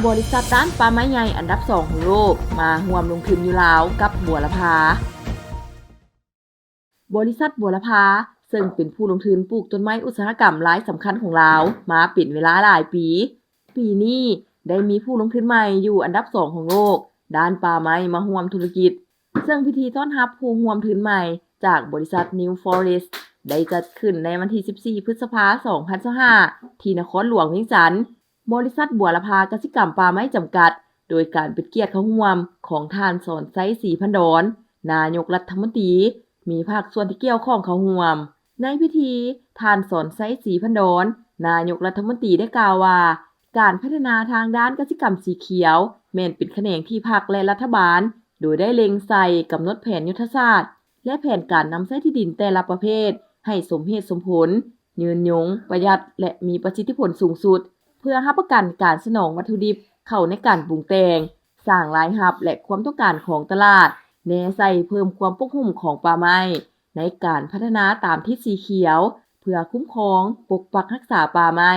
ບໍລິສັດດ້ານປ່າໄມ້ໃຫຍ່ອັນດັບສອງຂອງໂລກ ມາຮ່ວມລົງທຶນຢູ່ລາວກັບບົວລະພາ. ບໍລິສັດບົວລະພາ ເຊິ່ງເປັນຜູ້ລົງທຶນປູກຕົ້ນໄມ້ອຸດສາຫະກຳລາຍສຳຄັນຂອງລາວມາເປັນເວລາຫຼາຍປີ, ປີນີ້ໄດ້ມີຜູ້ລົງທຶນໃໝ່ຢູ່ອັນດັບສອງຂອງໂລກດ້ານປ່າໄມ້ມາຮ່ວມທຸລະກິດ. ເຊິ່ງພິທີຕ້ອນຮັບຜູ້ຮ່ວມທຶນໃໝ່ຈາກບໍລິສັດ New Forest ໄດ້ຈັດຂຶ້ນໃນວັນທີສິບສີ່ ພຶດສະພາ ສອງພັນຊາວຫ້າ ທີ່ນະຄອນຫຼວງວຽງຈັນ. ບໍລິສັດບົວລະພາກະສິກຳປ່າໄມ້ຈຳກັດ ໂດຍການເປັນກຽດເຂົ້າຮ່ວມຂອງທ່ານ ສອນໄຊ ສີພັນດອນ ນາຍົກລັດຖະມົນຕີ, ມີພາກສ່ວນທີ່ກ່ຽວຂ້ອງເຂົ້າຮ່ວມ. ໃນພິທີ, ທ່ານ ສອນໄຊ ສີພັນດອນ ນາຍົກລັດຖະມົນຕີ ໄດ້ກ່າວວ່າ ການພັດທະນາທາງດ້ານກະສິກຳສີຂຽວ ແມ່ນເປັນຂະແໜງທີ່ພັກ ແລະ ລັດຖະບານ ໂດຍໄດ້ເລັງໃສ່ກຳນົດແຜນຍຸດທະສາດ ແລະ ແຜນການນຳໃຊ້ທີ່ດິນແຕ່ລະປະເພດໃຫ້ສົມເຫດສົມຜົນ, ຍືນຍົງ, ປະຢັດ ແລະ ມີປະສິດທິຜົນສູງສຸດ, ເພື່ອຮັບປະກັນການສະໜອງວັດຖຸດິບເຂົ້າໃນການປຸງແຕ່ງ, ສ້າງລາຍຮັບ ແລະ ຄວາມຕ້ອງການຂອງຕະຫຼາດ, ແນໃສ່ເພີ່ມຄວາມປົກຫຸ້ມຂອງປ່າໄມ້ໃນການພັດທະນາຕາມທິດສີຂຽວ ເພື່ອຄຸ້ມຄອງ, ປົກປັກຮັກສາປ່າໄມ້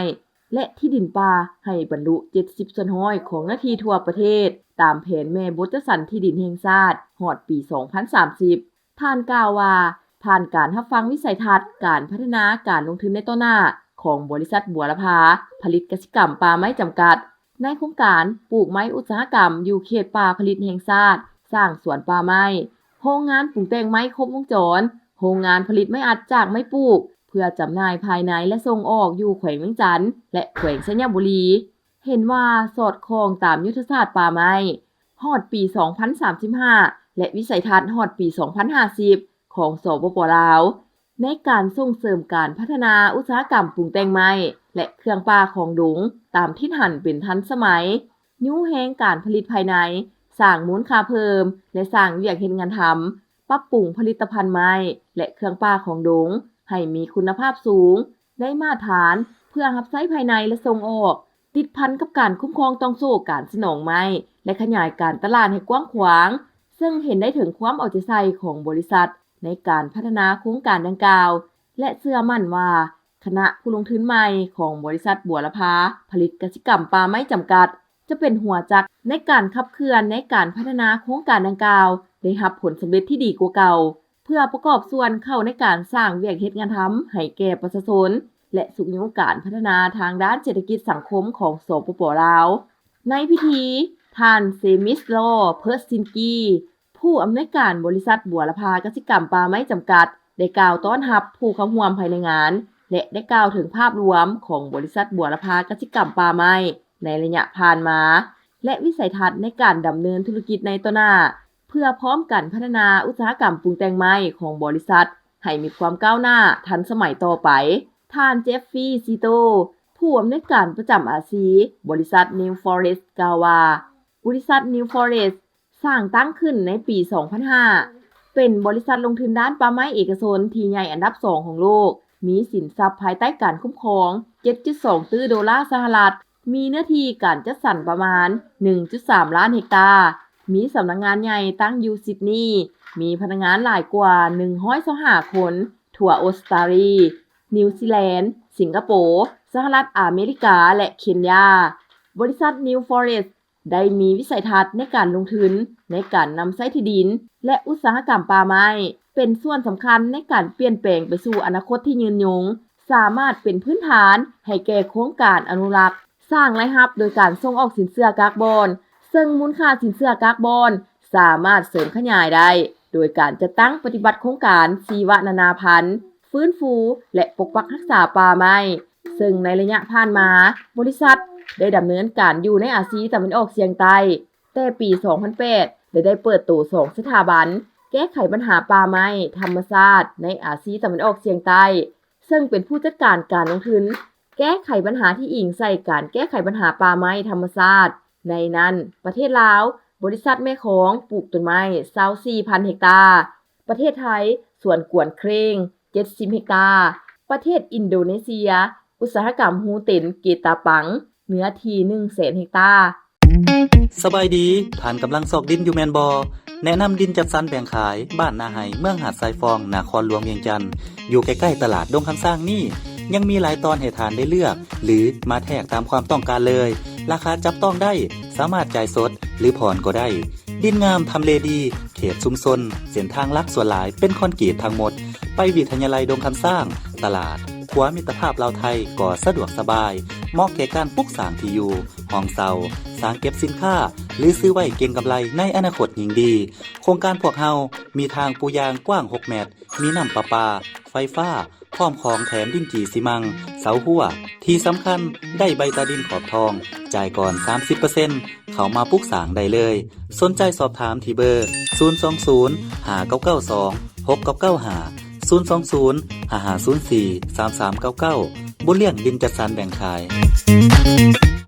ແລະ ທີ່ດິນປ່າໃຫ້ບັນລຸເຈັດສິບສ່ວນຮ້ອຍຂອງເນື້ອທີ່ທົ່ວປະເທດ ຕາມແຜນແມ່ບົດຈັດສັນທີ່ດິນແຫ່ງຊາດ ຮອດປີສອງພັນສາມສິບ. ທ່ານກ່າວວ່າ ຜ່ານການຮັບຟັງວິໄສທັດການພັດທະນາການລົງທຶນໃນຕໍ່ໜ້າຂອງບໍລິສັດບົວລະພາຜະລິດກະສິກຳປ່າໄມ້ຈຳກັດ, ໃນໂຄງການປູກໄມ້ອຸດສາຫະກຳຢູ່ເຂດປ່າຜະລິດແຫ່ງຊາດ, ສ້າງສວນປ່າໄມ້, ໂຮງງານປຸງແຕ່ງໄມ້ຄົບວົງຈອນ, ໂຮງງານຜະລິດໄມ້ອັດຈາກໄມ້ປູກ ເພື່ອຈຳໜ່າຍພາຍໃນ ແລະ ສົ່ງອອກຢູ່ແຂວງວຽງຈັນ ແລະ ແຂວງໄຊຍະບູລີ, ເຫັນວ່າສອດຄ່ອງຕາມຍຸດທະສາດປ່າໄມ້ຮອດປີສອງພັນສາມສິບຫ້າ ແລະ ວິໄສທັດຮອດປີສອງພັນຫ້າສິບ ຂອງ ສປປ ລາວ ໃນການສົ່ງເສີມການພັດທະນາອຸດສາຫະກຳປຸງແຕ່ງໄມ້ ແລະ ເຄື່ອງປ່າຂອງດົງ ຕາມທິດຫັນເປັນທັນສະໄໝ, ຍູ້ແຮງການຜະລິດພາຍໃນ, ສ້າງມູນຄ່າເພີ່ມ ແລະ ສ້າງວຽກເຮັດງານທຳ, ປັບປຸງຜະລິດຕະພັນໄມ້ ແລະ ເຄື່ອງປ່າຂອງດົງໃຫ້ມີຄຸນນະພາບສູງ, ໄດ້ມາດຖານ ເພື່ອຮັບໃຊ້ພາຍໃນ ແລະ ສົ່ງອອກ, ຕິດພັນກັບການຄຸ້ມຄອງຕ່ອງໂສ້ການສະໜອງໄມ້ ແລະ ຂະຫຍາຍການຕະຫຼາດໃຫ້ກວ້າງຂວາງ, ເຊິ່ງເຫັນໄດ້ເຖິງຄວາມເອົາໃຈໃສ່ຂອງບໍລິສັດໃນການພັດທະນາໂຄງການດັ່ງກ່າວ ແລະ ເຊື່ອໝັ້ນວ່າ ຄະນະຜູ້ລົງທຶນໃໝ່ຂອງບໍລິສັດບົວລະພາຜະລິດກະສິກຳປ່າໄມ້ຈຳກັດ ຈະເປັນຫົວຈັກໃນການຂັບເຄື່ອນໃນການພັດທະນາໂຄງການດັ່ງກ່າວ ໄດ້ຮັບຜົນສຳເລັດທີ່ດີກວ່າເກົ່າ, ເພື່ອປະກອບສ່ວນເຂົ້າໃນການສ້າງວຽກເຮັດງານທຳໃຫ້ແກ່ປະຊາຊົນ ແລະ ຊຸກຍູ້ການພັດທະນາທາງດ້ານເສດຖະກິດສັງຄົມຂອງ ສປປ ລາວ. ໃນພິທີ, ທ່ານ ເຊມິສ ລໍ ເພີດຊິນກີ ຜູ້ອຳນວຍການບໍລິສັດບົວລະພາກະສິກຳປ່າໄມ້ຈຳກັດ ໄດ້ກ່າວຕ້ອນຮັບຜູ້ເຂົ້າຮ່ວມພາຍໃນງານ ແລະ ໄດ້ກ່າວເຖິງພາບລວມຂອງບໍລິສັດບົວລະພາກະສິກຳປ່າໄມ້ໃນໄລຍະຜ່ານມາ ແລະ ວິໄສທັດໃນການດຳເນີນທຸລະກິດໃນຕໍ່ໜ້າ ເພື່ອພ້ອມກັນພັດທະນາອຸດສາຫະກຳປຸງແຕ່ງໄມ້ຂອງບໍລິສັດໃຫ້ມີຄວາມກ້າວໜ້າທັນສະໄໝຕໍ່ໄປ. ທ່ານ ເຈຟຟີ ຊີໂຕ ຜູ້ອຳນວຍການປະຈຳອາຊີ ບໍລິສັດ New Forest ກ່າວວ່າ ບໍລິສັດ New Forest ສ້າງຕັ້ງຂຶ້ນໃນປີສອງພັນຫ້າ ເປັນບໍລິສັດລົງທຶນດ້ານປ່າໄມ້ເອກະຊົນທີ່ໃຫຍ່ອັນດັບສອງຂອງໂລກ, ມີສິນຊັບພາຍໃຕ້ການຄຸ້ມຄອງເຈັດຈຸດສອງຕື້ໂດລາສະຫະລັດ, ມີເນື້ອທີ່ການຈັດສັນປະມານໜຶ່ງຈຸດສາມລ້ານເຮັກຕາ, ມີສຳນັກງານໃຫຍ່ຕັ້ງຢູ່ຊິດນີ, ມີພະນັກງານຫຼາຍກວ່າໜຶ່ງຮ້ອຍຊາວຫ້າຄົນ ທົ່ວອົດສະຕາລີ, ນິວຊີແລນ, ສິງກະໂປ, ສະຫະລັດອາເມລິກາ ແລະ ເຄນຍາ. ບໍລິສັດ New Forest ໄດ້ມີວິໄສທັດໃນການລົງທຶນໃນການນຳໃຊ້ທີ່ດິນ ແລະ ອຸດສາຫະກຳປ່າໄມ້ ເປັນສ່ວນສຳຄັນໃນການປ່ຽນແປງໄປສູ່ອະນາຄົດທີ່ຍືນຍົງ, ສາມາດເປັນພື້ນຖານໃຫ້ແກ່ໂຄງການອະນຸລັກ, ສ້າງລາຍຮັບໂດຍການສົ່ງອອກສິນເຊື່ອກາບອນ, ເຊິ່ງມູນຄ່າສິນເຊື່ອກາບອນສາມາດເສີມຂະຫຍາຍໄດ້ ໂດຍການຈັດຕັ້ງປະຕິບັດໂຄງການຊີວະນານາພັນ, ຟື້ນຟູ ແລະ ປົກປັກຮັກສາປ່າໄມ້, ເຊິ່ງໃນໄລຍະຜ່ານມາ, ບໍລິສັດໄດ້ດຳເນີນການຢູ່ໃນອາຊີຕາເວັນອອກສຽງໃຕ້ ແຕ່ປີສອງພັນແປດ ແລະ ໄດ້ເປີດໂຕສອງສະຖາບັນແກ້ໄຂບັນຫາປ່າໄມ້ທຳມະຊາດໃນອາຊີຕາເວັນອອກສຽງໃຕ້, ເຊິ່ງເປັນຜູ້ຈັດການການລົງທຶນແກ້ໄຂບັນຫາທີ່ອີງໃສ່ການແກ້ໄຂບັນຫາປ່າໄມ້ທຳມະຊາດ, ໃນນັ້ນ ປະເທດລາວ, ບໍລິສັດແມ່ຂອງ ປູກຕົ້ນໄມ້ຊາວສີ່ພັນເຮັກຕາ, ປະເທດໄທ, ສວນກວນເຄຣງ ເຈັດສິບເຮັກຕາ, ປະເທດອິນໂດເນເຊຍ, ອຸດສາຫະກຳຮູເຕັນເກຕາປັງ ເນື້ອທີ່ໜຶ່ງແສນເຮັກຕາ. ສະບາຍດີ, ທ່ານກຳລັງຊອກດິນຢູ່ແມ່ນບໍ່? ແນະນຳດິນຈັດສັນແບ່ງຂາຍ ບ້ານນາໄຮ່ ເມືອງຫາດຊາຍຟອງ, ນະຄອນຫຼວງວຽງຈັນ, ຢູ່ໃກ້ໆຕະຫຼາດດົງຄຳຊ້າງນີ້. ຍັງມີຫຼາຍຕອນໃຫ້ທ່ານໄດ້ເລືອກ ຫຼື ມາແທກຕາມຄວາມຕ້ອງການເລີຍ. ລາຄາຈັບຕ້ອງໄດ້, ສາມາດຈ່າຍສົດ ຫຼື ຜ່ອນກໍໄດ້. ດິນງາມ, ທຳເລດີ, ເຂດຊຸມຊົນ, ເສັ້ນທາງຫຼັກສ່ວນຫຼາຍເປັນຄອນກຣີດທັງໝົດ. ໄປວິທະຍາໄລດົງຄຳຊ້າງ, ຕະຫຼາດ, ຂົວມິດຕະພາບລາວໄທກໍສະດວກສະບາຍ, ເໝາະແກ່ການປຸກສ້າງທີ່ຢູ່, ຫ້ອງເຊົ່າ, ສ້າງເກັບສິນຄ້າ ຫຼື ຊື້ໄວ້ເກັງກຳໄລໃນອະນາຄົດຍິ່ງດີ. ໂຄງການພວກເຮົາມີທາງປູຢາງກວ້າງຫົກແມັດ, ມີນ້ຳປະປາ, ໄຟຟ້າ, ພ້ອມຂອງແຖມດິນຈີ່ຊີມັງ, ເສົາຮົ້ວ. ທີ່ສຳຄັນ, ໄດ້ໃບຕາດິນຂອບທອງ, ຈ່າຍກ່ອນສາມສິບເປີເຊັນ, ເຂົ້າມາປຸກສ້າງໄດ້ເລີຍ. ສົນໃຈສອບຖາມທີ່ເບີ ສູນສອງສູນ ຫ້າເກົ້າເກົ້າສອງ ຫົກເກົ້າເກົ້າຫ້າ, ສູນສອງສູນ ຫ້າຫ້າສູນສີ່ ສາມສາມເກົ້າເກົ້າ. ບຸນລ້ຽງດິນຈັດສັນແບ່ງຂາຍ.